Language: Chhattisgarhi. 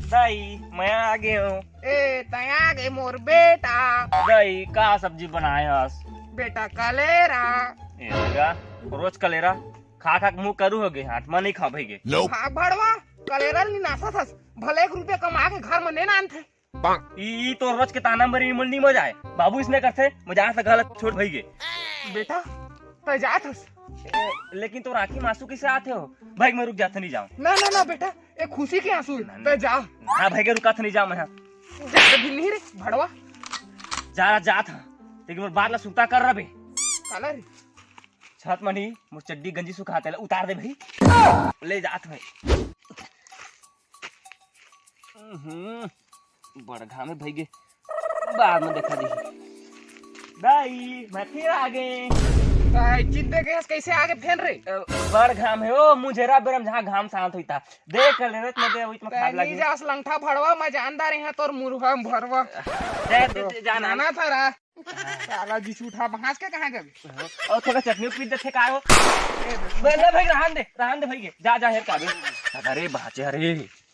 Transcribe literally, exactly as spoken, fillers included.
दाई, मैं आ गए हूँ। ए, तै आ गए मोर बेटा। दाई, का सब्जी बनाए हस? बेटा, कलेरा। ए, लगा, रोज कलेरा खा खा के मुंह करू हो गए, हाथ में नहीं खा भई गे। भाग भड़वा, कलेरा नी नासा थस, भले एक रुपया कमा के घर में नहीं नानथे। ई, ई तो रोज के ताना मरी, मोल नी मजा आए। बाबू इसने करथे, मजा से गलत छोट भई गे। बेटा, तै जात हस। ए, लेकिन तो राखी मासू किसे आते हो? भाई, मैं रुक जाते नहीं जाऊँ। ना, ना, ना बेटा, ये खुशी के आंसू है। ना, तै जा। ना भाई, के रुका था नहीं जाऊँ मैं। जाते भी नहीं रे, भड़वा। जा रहा, जा था। लेकिन मोर बात ला सुनता कर रहा बे। काला रे। छत मनी, मोर चड्डी गंजी सुखाते ला, उतार दे भाई। ले जात भाई। हम्म, बड़ घाम है भई गे, बाद में देखा दी। दाई, मैं फिर आ गए। दाई, चिंते के हस, कैसे आगे फेन रे? अ, बड़ घाम है, ओ, मुझे रा बेरम जहाँ घाम शांत होता। देख ले रे, मैं दे, वही में तै खाद नहीं लगे। जास लंगठा भड़वा, मैं जानदार यहाँ तोर मुर्गा भरवा। दे, दे, दे, जाना। नाना था रा। साला जी झूठा भांज के कहाँ गए? और थोड़ा चटनी पीस देथे का हो? ए, बे, ले भाई, रहन दे, रहन दे भाई, जा, जा, हेर का बे। अरे बाचे, अरे।